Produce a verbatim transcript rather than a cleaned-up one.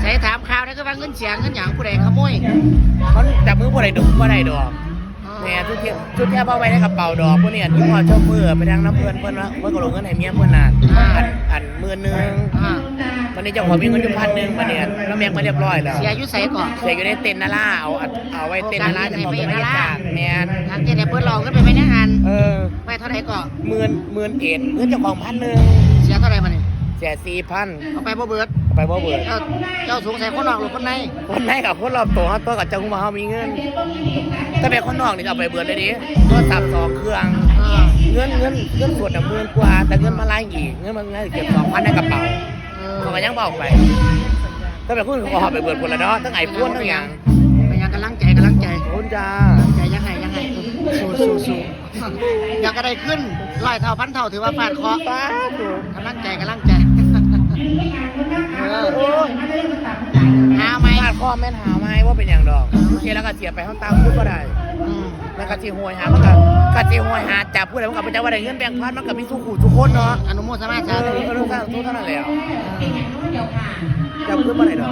ใส่ถามข่าวนะคือว่าเงินเสียเงินหยังผู้ใดขโมย มันจับมือผู้ใดดมบ่ได้ดอก อ๋อ แม่ชุดเทียบชุดเทียบเอาไว้ในกระเป๋าดอกพวกนี้อันที่พ่อเจ้ามือไปทางน้ำเพื่อนเพื่อนว่าเพื่อนก็ลงเงินให้เมียเพื่อนน่ะ อ่า อันอันหมื่นหนึ่ง อ่า วันนี้เจ้าของมีเงินอยู่พันหนึ่งมาเนี่ยแล้วแม่งมาเรียบร้อยแล้ว เสียอยู่ไสก่อน เสียอยู่ในเต็นท์นาราเอาเอาไว้เต็นท์นาราจะบอกเป็นบรรยากาศแม่น หลังจากได้เปิดลองขึ้นไปไว้ในหัน เออ ไปเท่าไหร่ก่อน หมื่นหมื่นเอ็ดเงินเจ้าของพันหนึ่ง เสียเท่าไหร่มาเนี่ย เสียสี่พัน เอาไปบ่เบิด เอาไปบ่เบิด เจ้า เจ้าสงสัยคนนอกหรือคนใน คนในกับคนรอบตัวเขาตัวกับเจ้าของเขามีเงิน ถ้าเป็นคนนอกนี่เอาไปเบิดเลยดิโทรศัพท์สองเครื่อง อ่า เงินเงินเงินสดน่ะหมื่นกว่าแต่เงินมาไล่อีกเงินมันเงินเก็บสองพันในกระเป๋า เออ เขาก็ยังบอกไป ถ้าเป็นคนเขาก็เอาไปเบิดคนละเนาะทั้งไอโฟนทั้งหยัง เป็นหยังกำลังใจกำลังใจ ขอบคุณจ้า กำลังใจยังไงยังไงสู้สู้สู้ อยากก็ได้ขึ้นร้อยเท่าพันเท่าถือว่าฟาดเคราะห์ สาธุ กำลังใจกำลังใจ เออ โอ้ย หาไหม ฟาดเคราะห์แม่นหาไหมว่าเป็นอย่างดอกโอเคแล้วก็เสียไปเขาตามพูดก็ได้ อืม แล้วก็สิโหยหามันก็ก็สิโหยหาจับผู้ใดมันก็ไปจับว่าได้เงินแบงค์พันมันก็มีทุกคู่ทุกคนเนาะ อนุโมทนา เอ สา อ ธุ เออเรื่องสร้างทุกเท่านั้นแหละจับขึ้นมาไหนดอก